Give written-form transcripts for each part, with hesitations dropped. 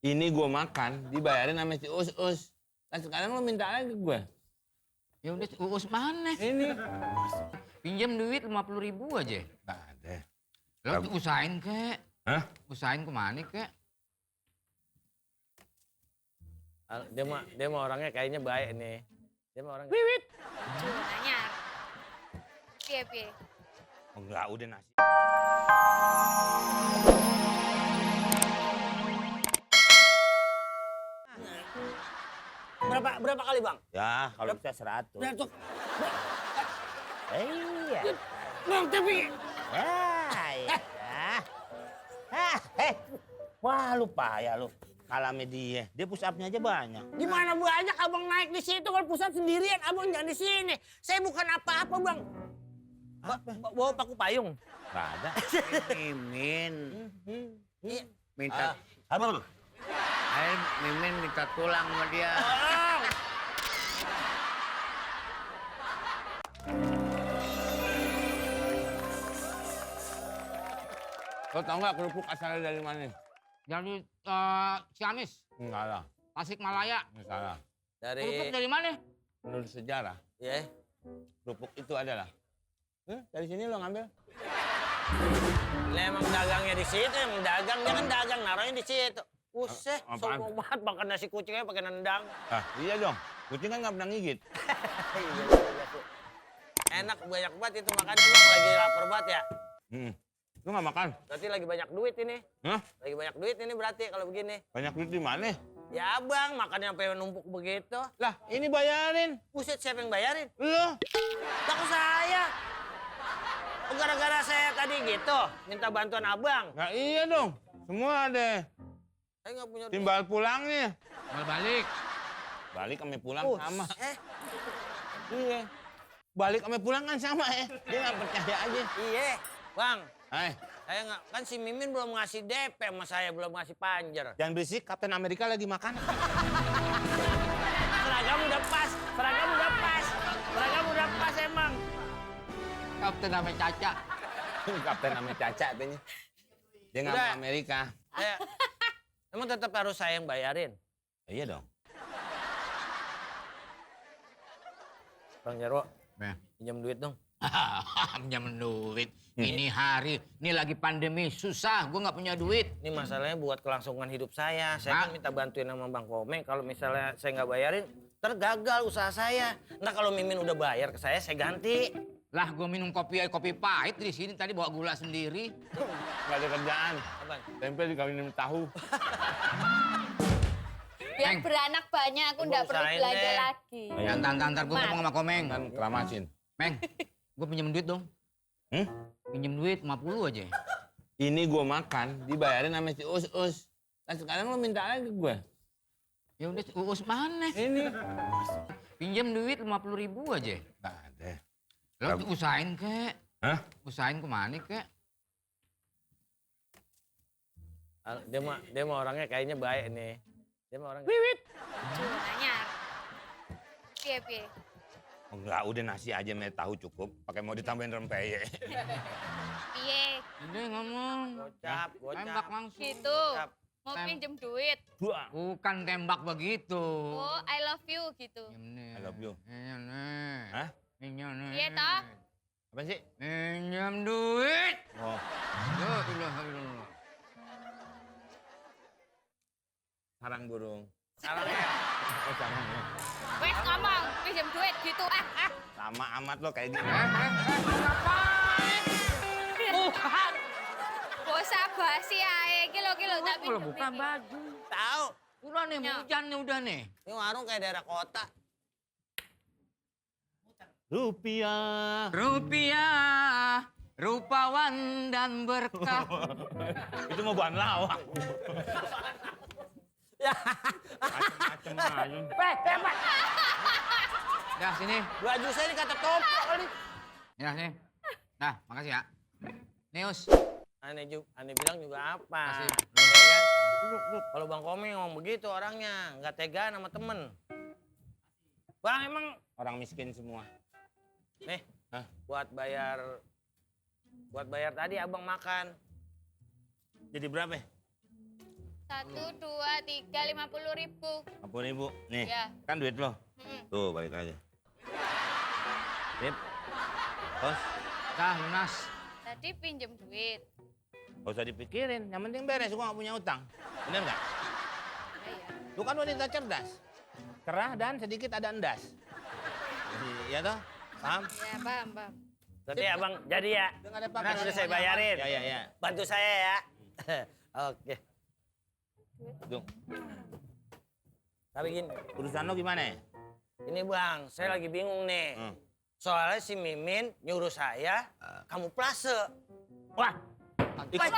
Ini gue makan, dibayarin sama si Us. Nah sekarang lo minta lagi ke gue. Ya udah, Uus mana? Ini. Pinjam duit 50.000 aja. Nggak ada. Lo usahain kek. Hah? Usahain kemana kek? Dia mah orangnya kayaknya baik nih. Dia mah orangnya. Wiwit. Anyar. Piye. Enggak, udah nasi. Berapa kali, Bang? Ya, kalau bisa 100. Berapa? Iya. Bang, tapi Iya. Wah, lu payah lu. Kalah sama dia. Dia push up-nya aja banyak. gimana banyak Abang naik di situ kalau pusat sendirian, Abang jangan di sini. Saya bukan apa-apa, Bang. Bawa paku payung. Nggak ada. Mimin Iya. minta Abang lu? Mimin minta tulang sama dia. Lo tau nggak kerupuk asalnya dari mana? Dari Ciamis, Enggak lah. Tasikmalaya. Nggak salah. Kerupuk Dari dari mana? Menurut sejarah, ya. kerupuk itu adalah. Dari sini lo ngambil. Lah emang dagangnya di situ, emang dagang dia kan dagang naruhnya di situ. Buset, Apaan? sombong banget makan nasi kucingnya pakai nendang. Ah, iya dong. Kucing kan nggak pernah gigit. Enak banyak banget itu makannya, Bang. Lagi lapar banget ya. Lu nggak makan? Berarti lagi banyak duit ini. Hah? Lagi banyak duit ini berarti kalau begini. Banyak duit di mana? Ya Abang, makannya sampai numpuk begitu. Lah, ini bayarin. Buset, siapa yang bayarin? Lo. Takut saya. Oh, gara-gara saya tadi gitu, minta bantuan Abang. Nah iya dong. Semua ada. Saya nggak punya duit. Timbal pulangnya. Mal balik. Balik sama pulang Oh, sama. Eh, Iya. Balik sama pulang kan sama ya. Dia nggak percaya aja. iya. Bang, Hai, saya nggak, kan si Mimin belum ngasih DP sama saya, belum ngasih panjer. jangan berisik. Kapten Amerika lagi makan. Seragam udah pas, seragam udah pas. Seragam udah pas emang. Kapten namanya Caca. Kapten sama Caca katanya. Dia nggak Udah. mau Amerika. Emang tetap harus saya yang bayarin. Iya dong. Bang Jarwo, Ya. pinjam duit dong. Pinjam duit. Ini hari, ini lagi pandemi, susah. Gue nggak punya duit. Ini masalahnya buat kelangsungan hidup saya. Saya kan minta bantuin sama Bang Komeng. Kalau misalnya saya nggak bayarin, tergagal usaha saya. Nah kalau Mimin udah bayar ke saya ganti. Lah, gue minum kopi pahit di sini. Tadi bawa gula sendiri. Nggak ada kerjaan. Apaan? Tempe dikawinin tahu. Biar Neng. beranak banyak, aku nggak perlu usahain belanja deh. lagi. Ntar gue ngomong sama Komeng. Kan keramasin. Meng, gue pinjam duit dong. Pinjam duit 50 aja. Ini gue makan, dibayarin sama si Us. Nah sekarang lo minta lagi ke gue. Ya udah, Uus mana? Ini. Pinjam duit 50.000 aja. Nggak ada. Lo usahain kek. Hah? Usahain kemana kek? Dia mah orangnya kayaknya baik nih. Dia mah orangnya. Wiwit. Anyar. Piye. Enggak, udah nasi aja sama tahu cukup. Pakai mau ditambahin rempeyek. Piye. Udah ngomong. Gocap. Tembak langsung. Gitu. Gocap. Mau pinjem duit. Buang. Bukan tembak begitu. Oh, I love you gitu. I love you. Hah? Hah? Iya toh? Apa sih? Pinjam duit. Oh, La ilaha illallah. sarang burung. Sarangnya. Oh, sarangnya. Wes ngomong, pinjem duit gitu. Sama amat lo kayak gini. Ngapain? Bukan. Bosa basi ae, kilo tak Kalau pinjem. buka baju. Tahu. Udah nih, Ya. hujan nih udah nih. Ini warung kayak daerah kota. Rupiah. Rupiah, rupawan dan berkah. Itu mau bahan lawak. Macem-macem aja. Dah sini. Baju saya dikata top kali. Ya sini. Dah, makasih ya. Neus. Aneh bilang juga apa? Kasih. Ya kan? Kalau Bang Komeng ngomong begitu orangnya, nggak tegaan sama temen. Bang emang Orang miskin semua. nih Hah? buat bayar tadi Abang makan. Jadi berapa? 1, 2, 3, 50.000. 50.000. Nih, Ya. kan duit lo. Mm. Tuh, balik aja. Sip. Bos, Dah lunas. Tadi pinjem duit. gak usah dipikirin. Yang penting beres, gua gak punya utang. Bener nggak? Iya. Lu kan wanita cerdas. Kerah dan sedikit ada endas. Iya toh? Paham? Ya, paham. Berarti abang jadi ya? Udah nggak ada Kan apa-apa. udah saya bayarin. Ya. Bantu saya ya. Oke. Tuh. Tapi gini, Urusan lo gimana? ini bang, saya lagi bingung nih. Hmm. Soalnya si Mimin nyuruh saya kamuflase. Wah, ikut.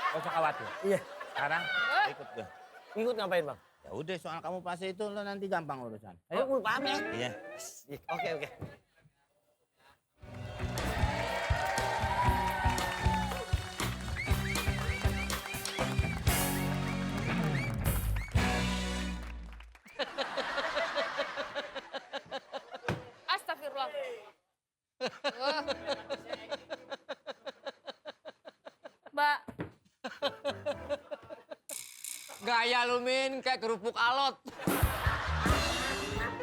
Gak usah khawatir. Iya. Sekarang ikut gue. Ikut ngapain bang? Ya udah, soal kamu pasti itu lo nanti gampang urusan. Ayo, gue paham ya. Iya. Oke. Astagfirullah. Oh. Mbak, Gaya lu Min kayak kerupuk alot.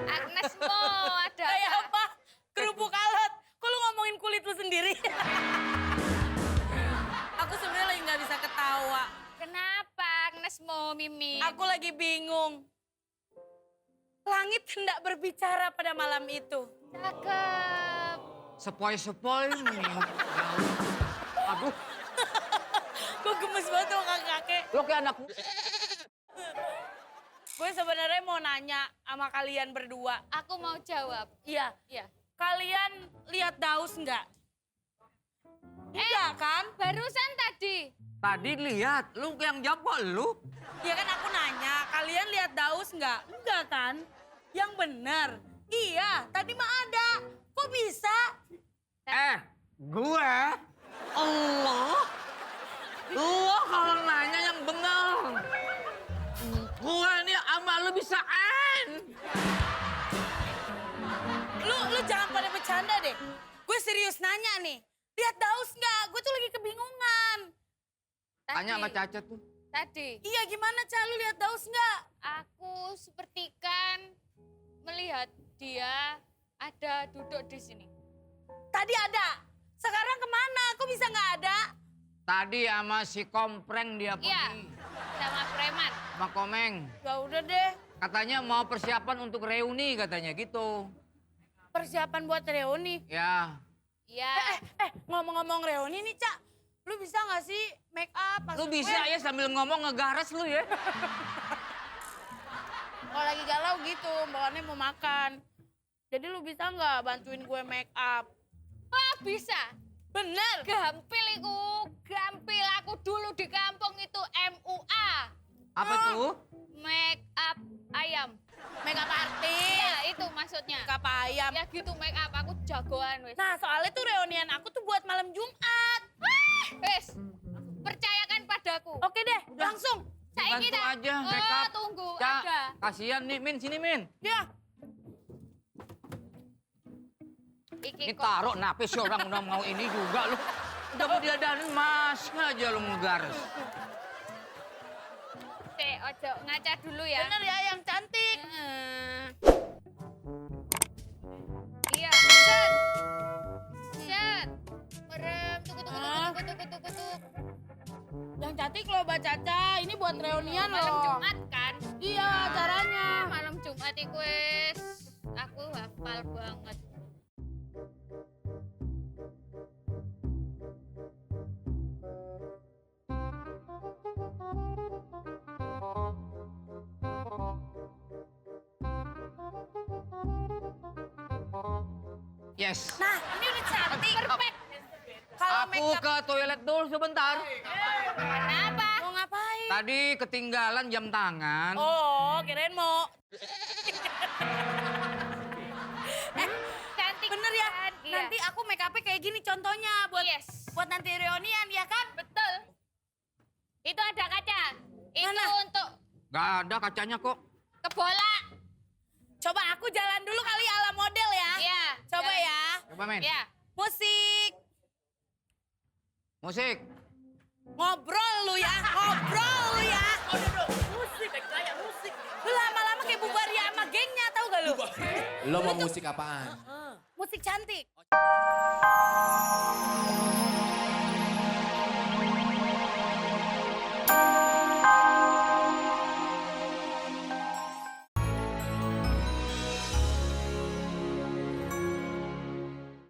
Agnes Mo ada Kayak apa? Kerupuk alat. Kok lu ngomongin kulit lu sendiri? Aku sebenarnya lagi nggak bisa ketawa. Kenapa Agnes Mo, Mimi? Aku lagi bingung. Langit hendak berbicara pada malam itu. Cakep. Sepoi-sepoi Min. Aduh, Gue gemes banget tuh kakek-kakek. lo kayak anak. Gue sebenarnya mau nanya sama kalian berdua. Aku mau jawab. Iya, Iya. kalian lihat Daus nggak? Enggak kan? Barusan tadi. Tadi lihat, lu yang jawab kok lu. Ya kan aku nanya, kalian lihat Daus nggak? Enggak kan? Yang benar. Iya, tadi mah ada. Kok bisa? Gue? Allah? Lu kalau nanya yang bener. Gue ini sama lu bisa Lu jangan pada bercanda deh. Gue serius nanya nih. Lihat Daus nggak? Gue tuh lagi kebingungan. Tanya sama Caca tuh. Tadi. Iya gimana Ca, lu lihat Daus nggak? Aku sepertikan melihat dia ada duduk di sini. Tadi ada. Sekarang kemana? Kok bisa nggak ada? Tadi sama si Kompreng dia Iya, pergi. sama preman. Sama Komeng. Ya udah deh. Katanya mau persiapan untuk reuni katanya gitu. Persiapan buat reuni. Ya. Iya. Ngomong-ngomong reuni nih Ca. Lu bisa nggak sih make up? Lu bisa ya sambil ngomong ngegaras lu ya. Kalau lagi galau gitu, bawaannya mau makan. Jadi lu bisa nggak bantuin gue make up? Wah, bisa. Bener. Gampil aku dulu di kampung itu MUA. Apa tuh? Make up ayam. Make up artis. Iya, itu maksudnya. Make up ayam. Ya gitu make up, aku jagoan wes. Nah soalnya tuh reunian aku tuh buat malam Jumat. Wes, percayakan padaku. Oke deh, langsung. Saiki Bantu dah. aja make up. Tunggu, Ca, ada. kasihan nih Min, sini Min. Ya. Iki Ini kok. taruh napis orang udah mau ini juga lu. Udah mau diadain mas aja lu ngegaras. Ojo ngaca dulu ya. Bener ya yang cantik. Iya, set. Set. Merem, tunggu. Yang cantik loh Mbak Caca. Ini buat reunian loh. Malam Jumat kan? Iya acaranya. Malam Jumat iku wis aku hafal banget. Yes. Nah ini udah cantik. Perfect. Kalau make Aku up. ke toilet dulu sebentar. Kenapa? Mau ngapain? Tadi ketinggalan jam tangan. Oh kirain mau. Cantik Bener ya. kan? Iya. Nanti aku make upnya kayak gini contohnya. Buat Yes. buat nanti reunian ya kan? Betul. Itu ada kaca. Itu Mana? untuk Gak ada kacanya kok. ke bola. Coba aku jalan dulu kali ala model ya. Iya. Coba jalan. ya. Coba Min. Iya. Musik. Musik. Ngobrol lu ya, ngobrol lu ya. Musik, kayak musik. Lu lama-lama kayak bubaria sama gengnya, tahu gak lu? Lo mau musik apaan? Musik cantik.